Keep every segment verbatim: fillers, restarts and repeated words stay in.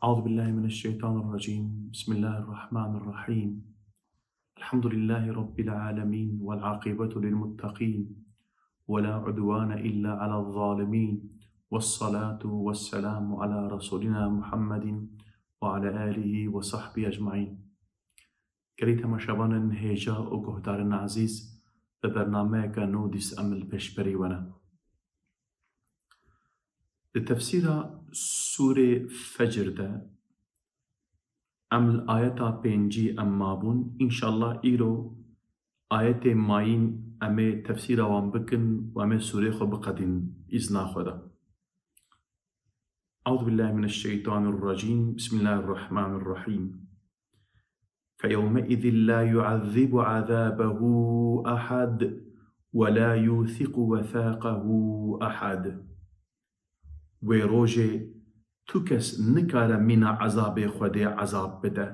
أعوذ بالله من الشيطان الرجيم. بسم الله الرحمن الرحيم. الحمد لله رب العالمين، والعاقبة للمتقين، ولا عدوان إلا على الظالمين، والصلاة والسلام على رسولنا محمد وعلى آله وصحبه أجمعين. Gelî temaşevanên hêja û guhdarên ezîz, bi bernameyeke nû dîs em li pêşberî we ne. Di tefsîra Sûrê Fecr de em li ayeta pêncî em mabûn. Înşallah îro ayetê mayîn em ê tefsîra wan bikin û em ê sûrê xwe biqedîn îzna xwe de. أعوذ بالله من الشيطان الرجيم. بسم الله الرحمن الرحيم. فيومئذ لا يعذب عذابه أحد ولا يوثق وثاقه أحد. Wê rojê tu kes nikare mîna ezabê Xwedê ezab bide.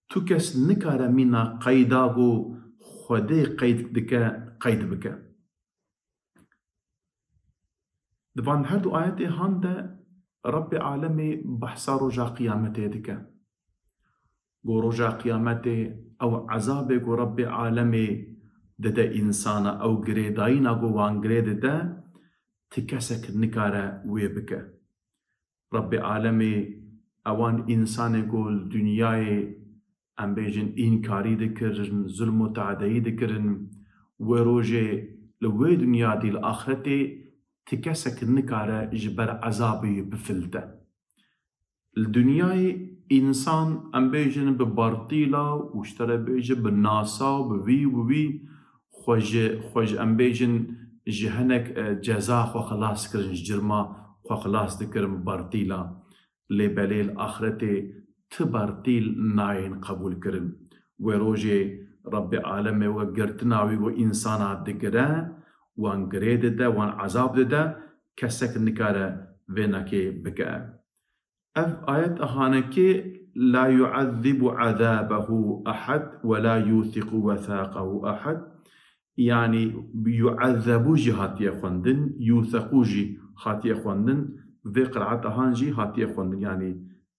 Tu kes nikare mîna qeyda ku Xwedê qeyd dike, qeyd bike. Di van her du ayetê han de Rabbê Alemê behsa roja qiyametê dike. Ku roja qiyametê ew ezabê ku Rabbê Alemê dide însana, ew girêdayîna ku wan girê dide, ti kesek nikare wê bike. Rabbê Alemê ewan însanê ku li dinyayê, em bêjin, înkarî dikirin, zulm û tadeyî dikirin, wê rojê li wê dinya dî li axretê ti kesek nikare ji ber ezabê bifilte. Li dinyayê însan, em bêjin, bi bartîla û ji te re bêje bi nasa û bi vî û bi vî xwe ji, xwe ji, em bêjin, ji hinek, e, ceza xwe xilas kirin, ji cirma xwe xilas dikirin bi bartîla. Lê belê li axretê ti bartîl nayên qebûl kirin. Wê rojê Rabbê Alemê wek girtina wî ku însana digire, wan girê dide, wan ezab dide, kesek nikare vênekê bike. Ev ayet hanekê, "La yu'ezzibu azabehu ahad ve la yuthiqu wethaqehu ahad." Yanî yu'ezzebu jî hatiye xwendin, yuthaqu jî hatiye xwendin, vê qiraeta han jî hatiye xwendin, yanî,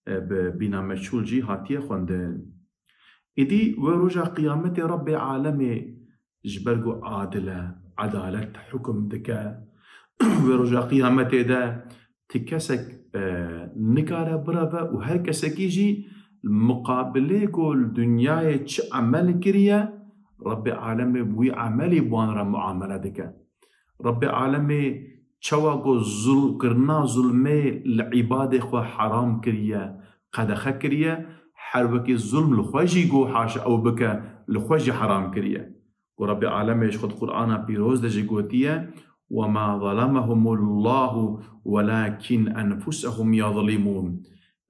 e, bi bîna meçhûl jî hatiye xwendin. Îdî wê roja qiyametê Rabbê Alemê ji ber ku adil e, edalet hukum dike, wê roja qiyametê de ti kesek, e, nikare bireve û her kesekî jî muqabilê ku li dinyayê çi emel kiriye, Rabbê Alemê bi wî emelî bi wan re muamele dike. Rabbê Alemê çawa ku zul-, kirina zulmê li îbadê xwe heram kiriye, qedexe kiriye, her wekî zulm li xwe jî ku haşa ew bike, li xwe jî heram kiriye. Ku Rabbê Alemê ji xwe di Qur'ana Pîroz de jî gotiye, "Wema zalemehumullahu welakin enfusehum yazlimûn."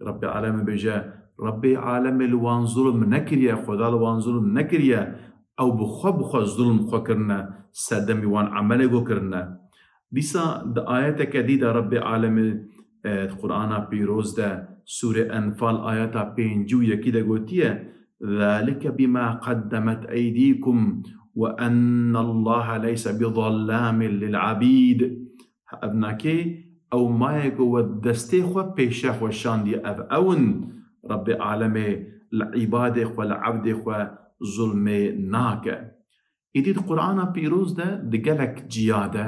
Rabbê Alemê bêje, Rabbê Alemê li wan zulm nekiriye, Xweda li wan zulm nekiriye, ew bi xwe bi xwe zulm xwe kirine, serdemî wan emelê ku kirine. Dîsa di ayeteke dî de Rabbê Alemê, e, di Qur'ana Pîroz de, Sûrê Enfal, ayeta pêncî û yekî de gotiye, "Zalike bima qeddemet eydîkum ve ennallaha leyse bizallamin lil abîd." Ev nakê, ew mayê ku we destê xwe pêşe xwe şandiye, ev ew in, Rabbê Alemê li îbadê xwe, li evdê xwe zulmê nake. Îdî di Qur'ana Pîroz de di gelek ciya de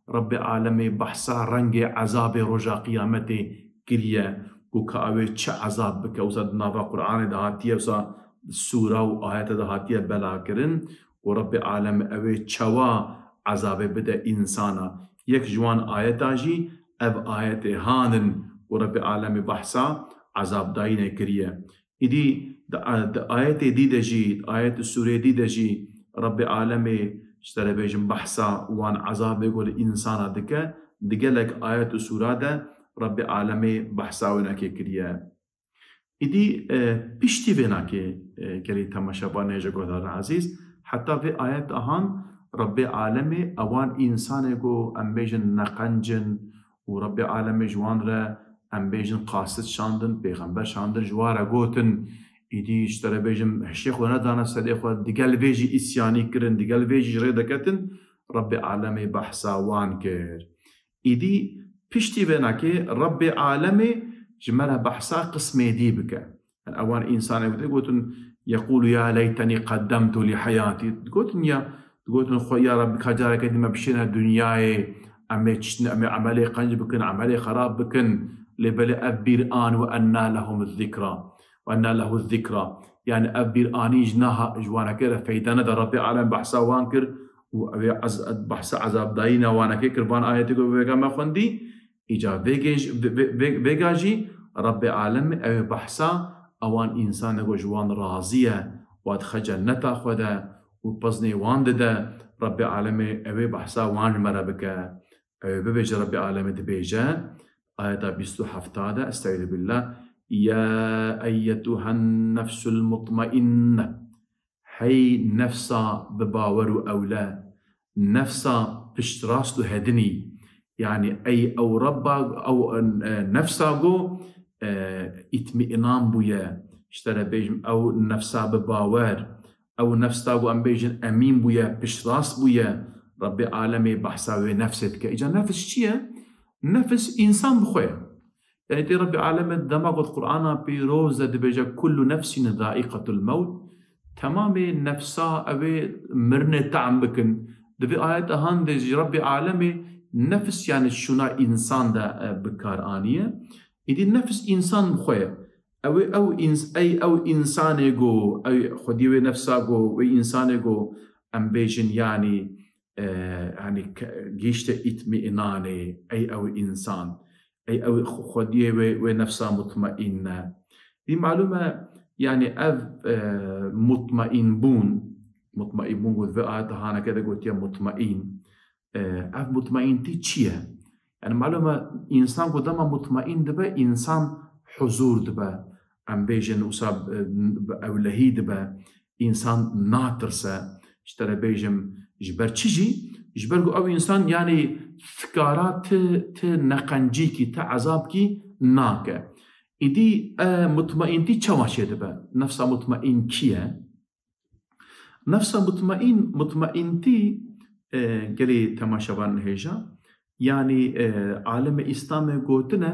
Rabbê Alemê behsa rengê ezabê roja qiyametê kiriye, ku ka ew ê çi ezab bike, wisa di nava Qur'anê de hatiye, wisa sûra û ayete de hatiye bela kirin, ku Rabbê Alemê ew ê çawa ezabê bide însana. Yek ji wan ayeta jî ev ayetê han in, ku Rabbê Alemê behsa ezabdayînê kiriye. Îdî di, di ayetê dî de jî, di ayet û sûrê dî de jî Rabbê Alemê, ji te re bêjim, behsa wan ezabê ku li însana dike, di gelek ayet û sûra de Rabbê Alemê behsa wênekê kiriye. Îdî, e, piştî vênakê, e, gelî temaşevanê ji guhdarên ezîz, heta vê ayet ahan Rabbê Alemê ewan însanê ku em bêjin neqenc in û Rabbê Alemê ji wan re em bêjin qasid şandin, pêxember şandin, ji wan re gotin, îdî ji te re bêjim, hişê xwe nedane serê xwe, digel vê jî îsyanî kirin, digel vê jî ji rê deketin, Rabbê Alemê behsa wan kir. Îdî piştî vênakê Rabbê Alemê ji me re behsa qismê dî bike. Yani ewan însanê gotin, gotin, "Yekulu ya leyteni qaddemtu li hayati." Gotin ya, gotin, "Xwe ya Rabbi, ka careke dî me bişêne dinyayê, em ê çiştin, em ê emelê qenc bikin, emelê xerab bikin." Lê belê ev bîr an, "Ve enna lehumu zikra. Ve enna lehu zikra." Yani ev bîr anî ji naha ji wanekê re feyde nede. Rabbê alem behsa wan kir û ew ê ez-, behsa ezabdayîna wanekê kir. Van ayetê ku vêga me xwendî, îca vêgê ji-, vê-, vê-, vê-, vêga jî Rabbê alem ew ê behsa ewan însanê ku ji wan razî ye, wa dixe cenneta xwe de û peznê wan dide. Rabbê alemê ew ê behsa wan ji me re bike. Ew ê bibêje, Rabbê alemê dibêje, ayeta bîst û heft de, Estaizu billah, "Ya eyyetuhen nefsul mutmainne." Hey nefsa bi bawer û ewle, nefsa piştrast û hedinî. Yani ey ew Rabba, ew, e, nefsa go, e, îtmînan bûye. Ji te re bêjim, ew nefsa bi bawer, ew nefsa go em bêjin emîn bûye, piştrast bûye. Rabbê alemê behsa wê nefsê dike. Îca nefs çi ye? Nefs însan bi xwe ye. Yani tê Rabbê alemê dema got Qur'ana pîroz de dibêje, "Kullu nefsin zaiqetul mewt." Temamê nefsa ew ê mirinê tehm bikin. Di vê ayeta han de jî Rabbê alemê nefs yani şûna însan de, e, bi kar aniye. Îdî nefs însan bi xwe ye. Ew ê ew îns-, ey ew însanê go, ey xwedî wê nefsa go, wê însanê go, em bêjin yani, e, yani ke-, gihîşte îtmînanê, ey ew însan. Ey ew xwe-, xwediyê wê, wê nefsa mutmaîn e. Dî malûm e, yani ev, e, mutmaîn bûn, mutmaîn bûn got, vê ayeta haneke de gotiye mutmaîn. E, ev mutmaîntî çi ye? Yani malûm e, însan ku dema mutmaîn dibe, însan huzûr dibe. Em bêjin wisa, e, bi ewlehî dibe. Însan natirse, ji te re bêjim, ji ber çi jî? Ji ber ku ew însan, yani, fikara ti, ti neqencîkî, ti ezabkî nake. Îdî, e, mutmaîntî çawa çêdibe? Nefsa mutmaîn kî ye? Nefsa mutmaîn, mutmaîntî, e, gelê temaşevan hêja, yani, e, alemê Îslamê gotine,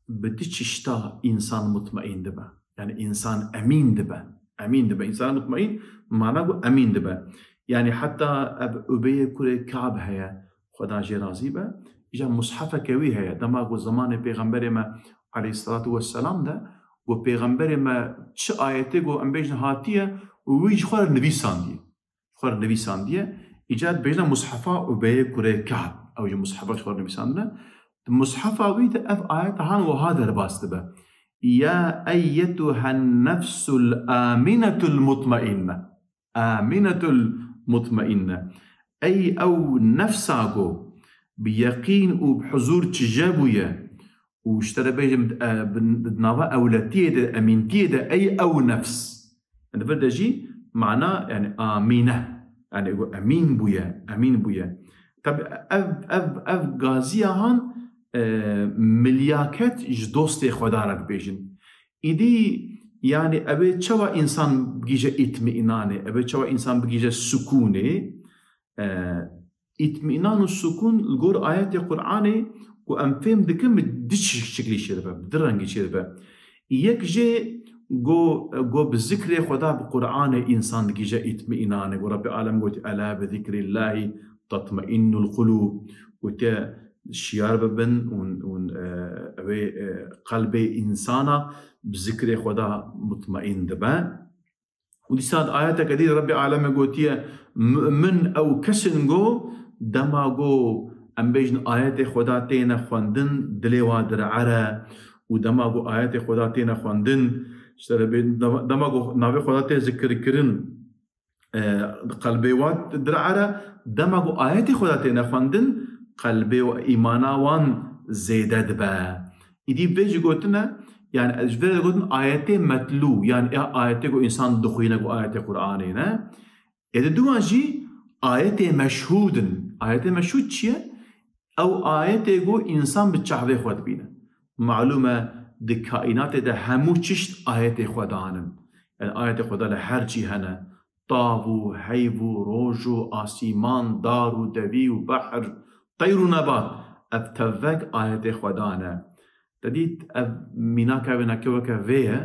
bi du çişta însan mutmaîn dibe. Yani însan emîn dibe. Emîn dibe. Însan mutmaîn mana ku emîn dibe. Yani heta ev Ubeyê kurê Ka'b heye, Xweda jê razî be. Îja mushefeke wî heye. Dema ku zemanê Pêxemberê me aleyhisselatu vesselam de, ku Pêxemberê me çi ayetê ku em bêjin hatiye û wî ji xwe re nivîsandiye. Xwe re nivîsandiye. Îca dibêjine mushefa Ubeyê kurê Ka'b. Ew jî mushefa ji xwe re nivîsandine. Di mushefa wî de ev ayet han wiha derbas dibe. Ya eyyetuhen nefsul aminetul mutmainne. Aminetul mutmainne. Ey ew nefsa ku bi yeqîn û bi huzûr çije bûye û ji te re bêjim, e, bi, bi nava ewletiyê de, emîntiyê de, ey ew nefs. Di vir de jî mana, yani, amîne. Yani, ku emîn bûye, emîn bûye. Tabi ev, ev, ev gaziya han, e, milyaket ji dostê Xweda re dibêjin. Îdî, yani, ev ê çawa însan bigihîje îtmînanê, ev ê çawa însan bigihîje sukûnê, e, Îtmînan û sukûn li gor ayetê Qur'anê ku em fêm dikin bi du şiklî çêdibe, bi du rengî çêdibe. Yek jê go, go bi zikrê Xweda bi Qur'anê însan digihîje îtmînanê. Ku Rabbê alem gotî, "Ela bi zikrîllahî tatmainnul qulûb." Gotiye, "Şiyar bibin û, û, e, ew ê, e, qelbê însana bi zikrê Xweda mutmaîn dibe." Û dîsa di ayeteke dî Rebbê Alemê gotiye, "Mu'min ew kes in go, dema go em bêjin ayetê Xweda têne xwendin, dilê wa dire'ere û dema go ayetê Xweda têne xwendin, işte Rebbê, dema, dema go navê Xweda tê zikirkirin, e, qelbê wa dire'ere, dema go ayetê Xweda têne xwendin, qelbê wa, îmana wan zêde dibe." Îdî vê jî gotine, yani, ji vê re gotin ayetê metlû, yani, e, ayetê ku însan dixwîne ku ayetê Qur'anê ne. Ê di duwan jî ayetê meşhûd in. Ayetê meşhûd çi ye? Ew ayetê ku însan bi çavê xwe dibîne. Malûm e, di kaînatê de hemû çişt ayetê Xwedan in. Yani, ayetê Xweda li her cî hene. Tav û heyv û roj û asîman, dar û devî û behr, teyr û nebat, ev tevek ayetê Xweda ne. Te dît ev mînaka wê nake weke vê ye,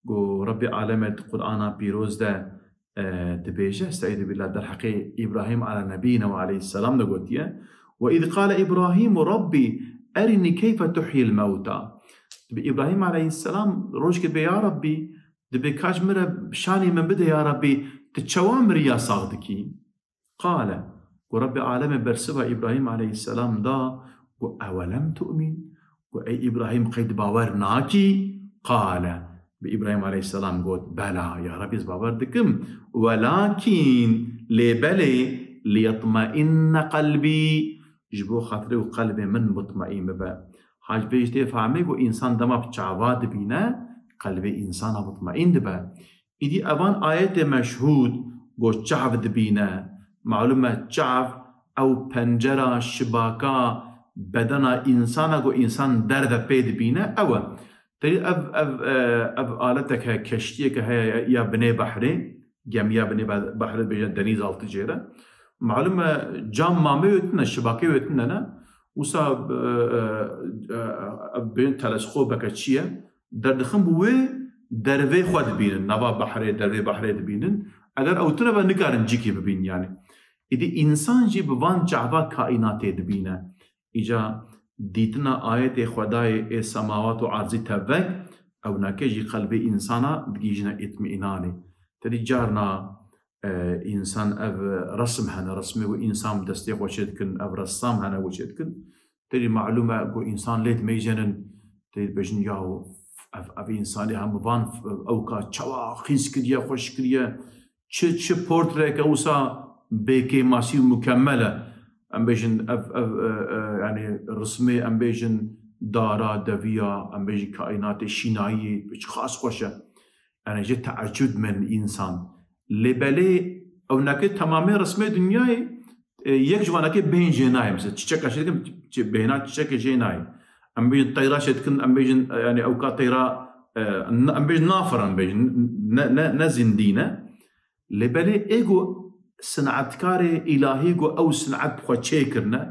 ku Rebbê Alemê di Qur'ana Pîroz de, e, dibêje, Estaizu billah, derheqê Îbrahîm ala nebîne ve aleyhisselam de gotiye, "Ve iz qale Îbrahîmu Rabbî erinî keyfe tuhyil mewta." Bi Îbrahîm aleyhisselam rojkê dibê, "Ya Rabbî, dibê ka ji min re şanê min bide, ya Rabbî, tu çawa miriya sax dikî?" Qale, ku Rebbê Alemê bersiva Îbrahîm aleyhisselam da, ku, "Ewelem tu'min?" Ku, "Ey Îbrahîm, qey tu bawer nakî?" Qale, bi Îbrahîm aleyhisselam got, "Bela, ya Rebbî, ez bawer dikim. Welakîn, lê belê, liyetmeinne qelbî, ji bo xatirê ku qelbê min mutmaîn bibe." Haj bê jî tê fehmê ku însan dema bi çava dibîne, qelbê însana mutmaîn dibe. Îdî evan ayetê meşhûd ku çav dibîne. Malûm e çav ew pencera, şibaka bedena însana ku însan derve pê dibîne, ew e. Tevî ev, ev, e, ev aletek heye, keştiyeke heye ya binê behrê, gemiya binê be-, behrê dibêje denîzaltı jê re. Malûm e cam mamê wê tune, şibakê wê tune ne. Wisa, e, e, e, ev bêjin teleskopeke çi ye? Derdixin bi wê dervê xwe dibînin, nava behrê, dervê behrê dibînin. Eger ew tune be nikarin cîkî bibînin yani. Îdî însan jî bi van çava kaînatê dibîne. Îca dîtina ayetê Xwedayê ê semawat û erzî tevek, ewnake jî qelbê însana digihîjine îtmînanê. Tevî carna, e, însan ev resim hene, resmê ku însan bi destê xwe çê dikin, ev ressam hene ku çê dikin. Tevî malûm e ku însan lê dimeyzênin, tevî dibêjin, "Yahu ev, ev însanê hemû van ewka çawa xîz kiriye, xweş kiriye." Çi, çi portreyeke wisa bêkêmasî û mukemmel e. Em bêjin ev, ev, e, e, yani rismê, em bêjin dara, deviya, em bêjin kaînatê şînayî, çi xas xweş e. Yani jê teecub men însan. Lê belê ewnake temamê rismê dinyayê, e, yek ji wanakê bêhn jê nayê. Mesela çiçeka çê dikin, çi-, bêhna çiçekê jê nayê. Em bêjin teyra çê dikin, em bêjin, e, yani ewka teyra, e, n-, em bêjin nafirin, em bêjin ne, ne, ne zindî ne. Lê belê ê ku sinetkarê îlahî ku ew sinet bi xwe çêkirine,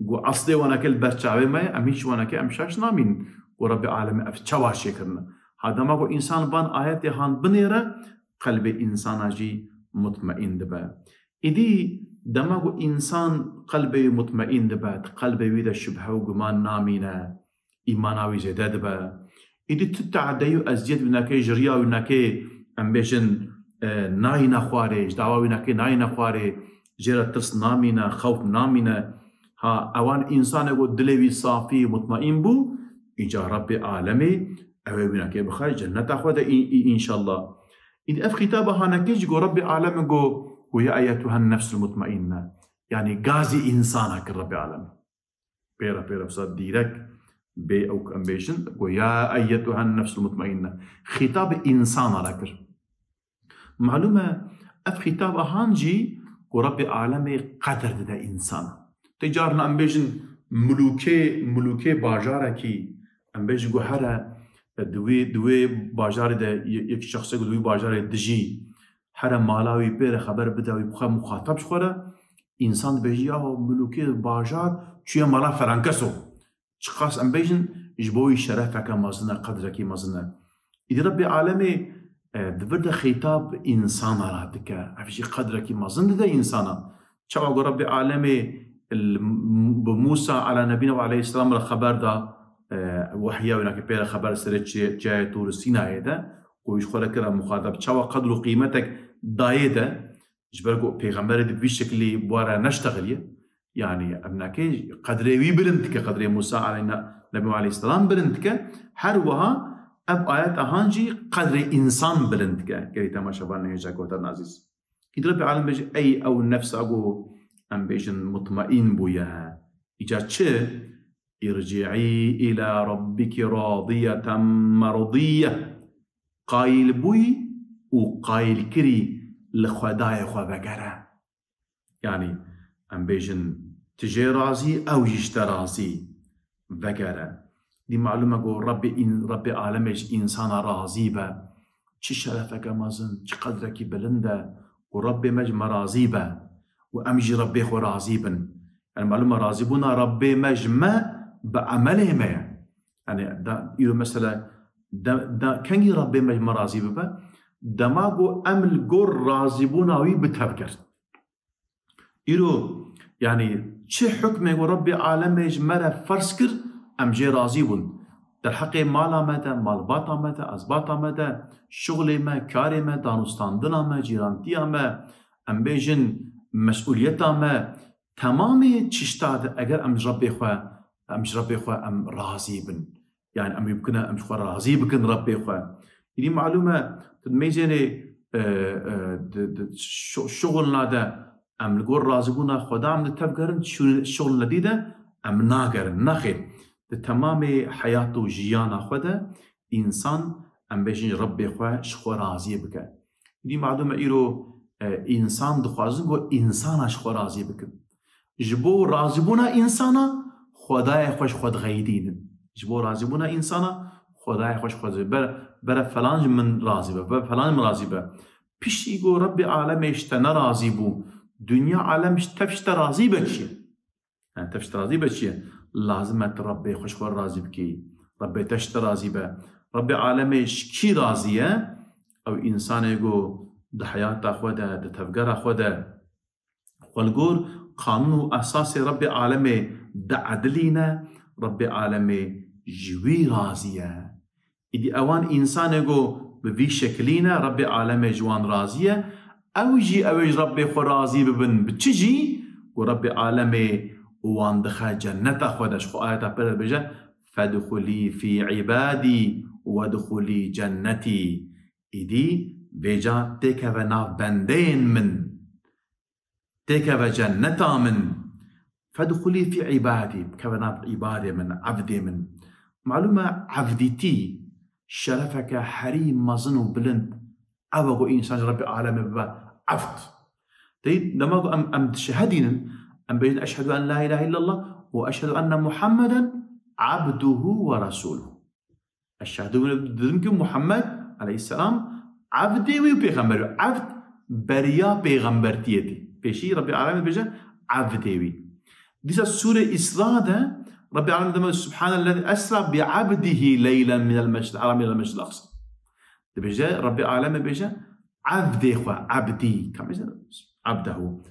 ku eslê wanakê li ber çavê me ye, em hîç wanakê em şaş namîn ku Rebbê Alemê ev çawa çêkirine. Ha dema ku însan van ayetê han binêre, qelbê însana jî mutmeîn dibe. Îdî dema ku însan qelbê wî mutmeîn dibe, di qelbê wî de şubhe û guman namîne, îmana wî zêde dibe. Îdî tu teadeyî û eziyet wînakê ji riya wînakê, em bêjin, e, nayîne xwarê, ji dava wînakê nayîne xwarê, jê re tirs namîne, xewf namîne. Ha, ewan însanê ku dilê wî safî, mutmaîn bû, îca Rebbê Alemê ew ê wînakê bixe cenneta xwe de, î-, î-, înşallah. Îdî ev xîtaba hanekê jî ku Rebbê Alemê ku, ku ya eyetuhen nefsul mutmaînne. Yanî gazî însana kir Rebbê Alemê. Pêre pêre wisa dîrek bê ew em bêjin, ku ya eyyetuhen nefsul mutmaînne. Xîtab însana re kir. Malûm e, ev xîtaba han jî ku Rebbê Alemê qedir dide însana. Tê carna em bêjin milûkê, milûkê bajarekî, em bêjin ku here di wê, di wê bajarê de ye-, yek şexsek di wê bajarê dijî, here mala wî pê re xeber bide, wî bixwe muxatab ji xwe re, însan dibêje, "Ya milûkê bajar çûye mala felankeso." Çiqas em bêjin, ji bo wî şerefeke mezin e, qedrekî mezin e. Îdî Rebbê Alemê, e, di vir de xîtab însana re dike. Ev jî qedrekî mezin dide însana. Çawa ku Rebbê Alemê li, bi Mûsa ala nebîne ve aleyhisselam re xeber da, e, wehya wîna ke pê re xeber serê çi-, çiyayê Tûr Sînayê de, ku wî ji xwe re kira muxatab. Çawa qedr û qîmetek dayê de, ji ber ku pêxemberê di vî şekilî bi we re neştexiliye. Yani, em nake qedrê wî bilind dike, qedrê Mûsa aleyhine-, Nebî aleyhisselam bilind dike. Her wiha ev ayet ahan jî qedrê însan bilind dike. Gelî temaşevan hêja guhdarên ezîz. Îdî Rebbê Alem bêje, ey ew nefsa ku em bêjin mutmaîn bûye. Îca çi? Irci'î ila rabbiki radiyeten merdiyye. Qayil bûyî û qayilkirî li Xwedayê xwe vegere. Yanî em bêjin, tu jê razî, ew jî ji te razî. Vegere. Dî malûm e ku Rebbê în-, Rebbê Alemê ji însana razî be. Çi şerefeke mezin, çi qedrekî bilind e. Û Rebbê me ji me razî be. Û em jî Rebbê xwe razî bin. Yani malûm e razîbûna Rebbê me ji me bi emelê me ye. Yani da, îro mesela de, de, kengî Rabbê me ji me razî bibe? Dema ku em li gor razîbûna wî bi tev ger. Îro, yani çi hukmê ku Rabbê alemê ji me re ferz kir, em jê razî bûn. Derheqê mala me de, malbata me de, ezbata me de, şuxulê me, karê me, danûstandina me, cîrantiya me, em bêjin mesûliyeta me, temamê çişta de eger em ji Rabbê xwe, em ji Rabbê xwe em razî bin. Yani em wî bikine, em ji xwe razî bikin Rabbê xwe. Îdî malûm e, tu di mêzênê, e, e, di, di şu-, şuxulna de em li gor razîbûna Xweda em di tev gerin, şu-, şuxulna dî de em nagerin. Nexêr, di temamê heyat û jiyana xwe de însan, em bêjin, ji Rebbê xwe, ji xwe raziyê bike. Îdî malûm e îro, e, însan dixwazin ku însana ji xwe razî bikin. Ji bo razîbûna însana Xwedayê xwe ji xwe dixeyidînin. Ji bo razîbûna însana Xwedayê xwe ji xwe dixeyidînin. Bere, bere felan ji min razî be, bere felan ji min razî be. Piştî ku Rebbê alemê ji te nerazî bû, dinya alem ji tev ji te razî be çi ye? Yani tev ji te razî be çi ye? Lazim e tu Rebbê xwe ji xwe razî bikî. Rebbê te ji te razî be. Rebbê alemê ji kî razî ye? Ew însanê ku di heyata xwe de, di tevgera xwe de, xwe li gor qanûn û esasê Rebbê alemê diedilîne, Rebbê alemê ji wî razî ye. Îdî ewan însanê ku bi vî şekilî ne, Rebbê alemê ji wan razî ye. Ew jî ew ê ji Rebbê xwe razî bibin. Bi çi jî? Ku Rebbê alemê wan dixe cenneta xwe de. Ji xwe ayeta pir dibêje, "Fedxulî fî îbadî wedxulî cennetî." Îdî vêca têkeve nav bendeyên min. Têkeve cenneta min. "Fedxulî fî îbadî." Bikeve nav îbadê min, evdê min. Malûm e, evdîtî şerefeke herî mezin û bilind ew e ku însan ji Rebbê alemê bibe evd. Tey dema ku em, em dişehedînin, em bêjin, "Eşhedû en la îlahe illallah û eşhedû enne Muhammeden ebduhu we resûluhu." Eşhedû, min didim ku Muhammed aleyhisselam evdê wî û pêxember wî. Evd beriya pêxembertiyê tê. Pêşî Rebbê alemê dibêje evdê wî. Dîsa sûrê Îsra de Rebbê alemê dibêje, "Subhanellezî esra bi ebdihî leylen minel mescid haram ilel mescid aqsa." Dibêje, Rebbê alemê bêje, evdê xwe, ebdî. Ka bêje, ebdehu.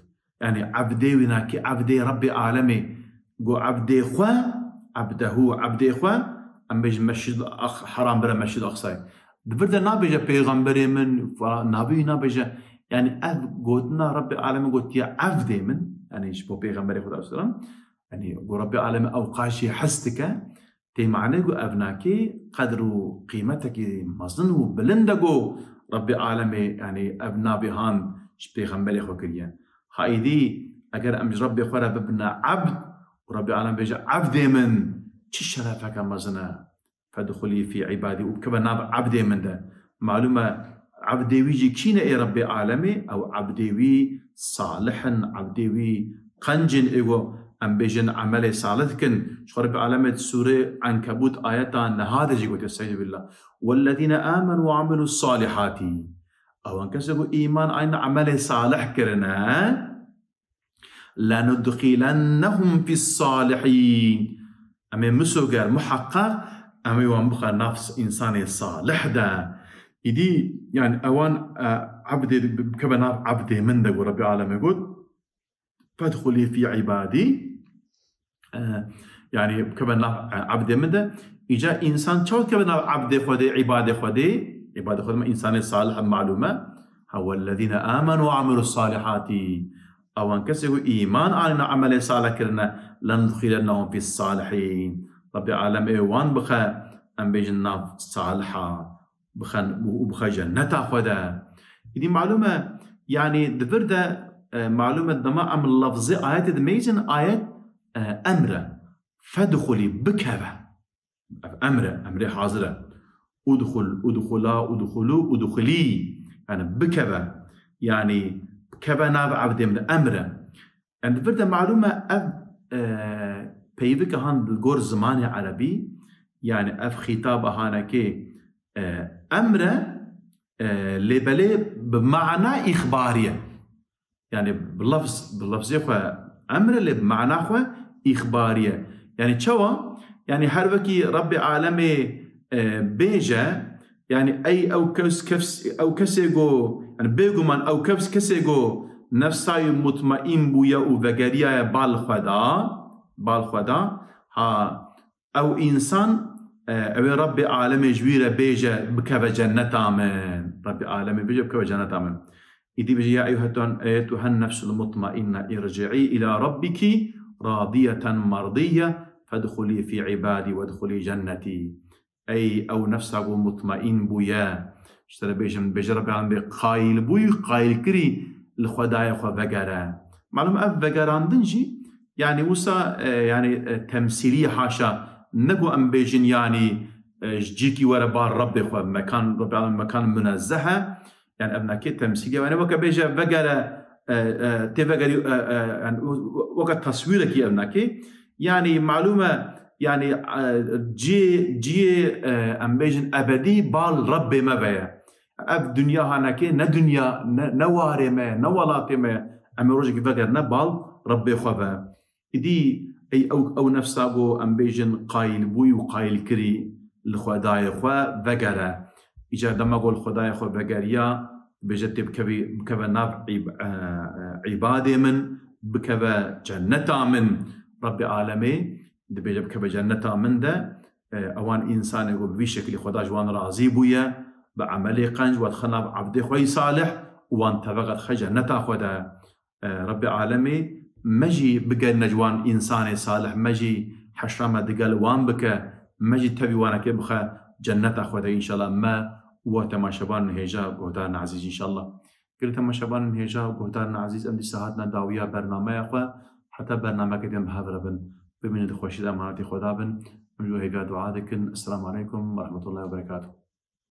Yani evdê wî nakî, evdê Rebbê alemê, got evdê xwe, ebdehu, evdê xwe, em bêjin Mescid Aq-, Heram bire Mescid Aqsayê. Di vir de nabêje pêxemberê min, falan, navê wî nabêje. Yani ev gotina Rebbê alemê gotiye evdê min, yani ji bo pêxemberê Xweda selam, yani got Rebbê alemê ew qaşî hes dike, Tê mane ku ev nakê qedr û qîmetekî mezin û bilind e ku Rebbê alemê, yanî ev navê han ji pêxemberê xwe kiriye. Haydî eger em ji Rebbê xwe re bibine ebd û Rebbê alem bêje, "Ebdê min", çi şerefeke mezin e. "Fedxulî fî îbadî", û bikeve nav ebdê min de. Malûm e, ebdê wî jî kî ne ê Rebbê alemê? Ew ebdê wî salih in, ebdê wî qenc in, ê ku em bêjin emelê salih dikin. Ji xwe Rebbê alemê di sûrê Enkebût ayeta neha de jî gotiye, estaizu billah, "Wellezîne amenu ve amilus salihati." Ewan kesê ku îman anîne, emelê salih kirine, "Lenudxilennehum fis salihîn." Em ê misoger, muheqqeq, em ê wan bixwe nav însanê salih de. Îdî, yani, ewan, e, ebdê, bikeve nav ebdê min de, got Rebbê alemê got, "Fedxulî fî îbadî." E, yani, bikeve nav, e, ebdê min de. Îca însan çawa dikeve nav ebdê Xwedê, îbadê Xwedê? Îbadê Xwedê me însanê salih e, malûm e. Ha, "Wellezîne amenu ve amilus salihati." Ewan kesê ku îman anîne, emelê salih kirine, "Lenudxilennehum fis salihîn." Rebbê alem ê wan bixe, em bêjin nav saliha, bixen û, û bixe cenneta xwe de. Îdî malûm e, yani di vir de, e, malûm e, dema em lafzê ayetê dimeyzin, ayet, e, emr e. "Fedxulî", bikeve. Ev emr e, emrê hazir e. Udxul, udxula, udxulu, udxulî. Yani bikeve. Yani keve nav ebdê min de, emr e. Yani di vir de malûm e ev, e, peyvike han li gor zimanê erebî, yani ev xîtaba hanekê, e, emr e, e, lê belê bi mana îxbarî ye. Yani bi lafz, bi lafzê xwe emr e, lê bi mana xwe îxbarî ye. Yani çawa? Yani her wekî Rebbê alemê e, bêje, yani ey ew kes, kes, ew kesê go, yani bêguman ew kes kesê go nefsayî mutmaîn bûye û vegeriyaye bal xwe da, bal xwe da, ha ew însan, e, ew ê Rebbê alemê ji wî re bêje bikeve cenneta min. Rebbê alemê bêje bikeve cenneta min. Îdî bêje, "Ya eyyuhen, eyyuhen nefsul mutmainne irci'i ila rabbiki radiyeten mardiyye fedxulî fî ibadî wedxulî cennetî." Ey ew nefsa ku mutmaîn bûye, ji te re bêjim, bêje Rebbê Alemê qayil bûyî, qayilkirî li Xwedayê xwe vegere. Malum ev vegerandin jî, yani wisa, e, yani, e, temsîlî haşa, ne ku em bêjin yani, e, ji cîkî were bar Rebbê xwe, mekan, Rebbê Alemê mekan munezzeh e, yani ev nakê temsîlî, yani weke bêje vegere, e, e, tê vegerî, e, e, yani weke taswîrekî ev nakê. Yani malum e, yani, e, ciyê, ciyê, e, em bêjin ebedî bal Rebbê me ve ye. Ev dinya hanekê ne dinya, ne, ne warê me ye, ne welatê me ye. Em ê rojekî vegerine bal Rebbê xwe ve. Îdî ey ew, ew nefsa ku em bêjin qayil bûyî û qayilkirî li Xwedayê xwe vegere. Îcar dema ku li Xwedayê xwe vegeriya, dibêje tê bikevî, bikeve nav îb-, e, e, îbadê min, bikeve cenneta min. Rebbê alemê dibêje bikeve cenneta min de, e, ewan însanê ku bi vî şekilî Xweda ji wan razî bûye, bi emelê qenc we dixe nav ebdê xwe yî salih û wan tevege dixe cenneta xwe de. E, Rebbê alemê me jî bigerîne ji wan însanê salih, me jî heşra me digel wan bike, me jî tevî wanekê bixe cenneta xwe de înşallah me û we temaşevanên hêja guhdarên ezîz înşallah. Gelî temaşevanên hêja û guhdarên ezîz, em dîsa hatine dawiya bernameya xwe, heta bernameke din bi hev re bin. Bimînin di xweşî de emanetî Xweda bin. Em ji we hêviya dua dikin. Esselamu aleykum ve rahmetullahi ve berekatuhu.